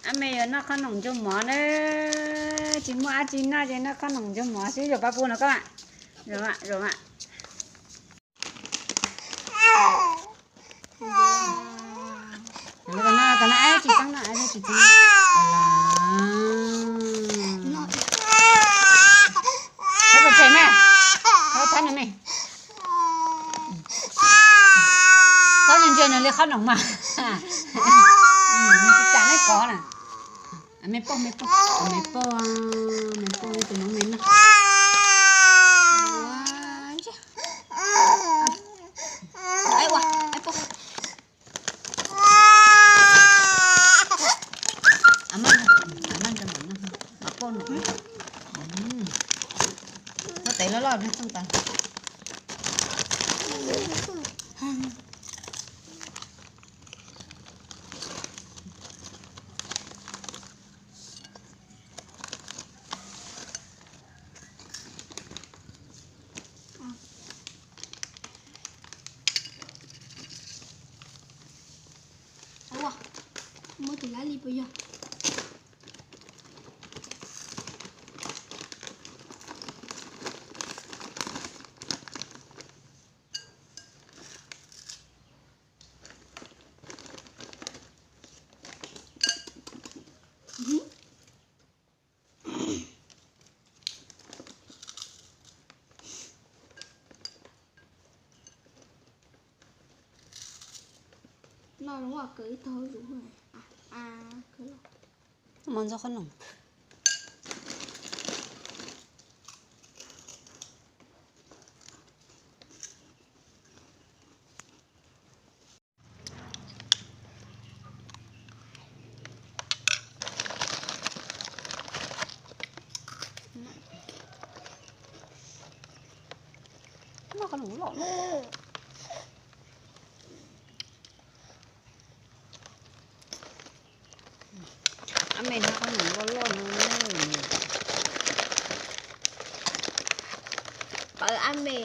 Ab me yuav noj qhob noom ncuab mov na, tsis muaj dab tsi noj ces noj qhob noom ncuab mov xwb, zaum pab pub no koj mam, zaum mam, zaum mam. Tsis txeeb no, tsis txeeb no. Txhob phem na, txhob thab no me. Txhob ntsia ntsia nws li qhob noom mas. Nws tsis kam neb kov na. Me poj, me poj, me poj, me poj tus noov me noj. Mam poj no, txhob tev loj loj txhooj tas. Muab tus lab li puas yog? Noj zoo ua kawg ib tog zuj zus. Mov ntxuag qhob noom. Ab me noj qhob noom loj loj no. Pawv ab me.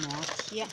Mov thiab.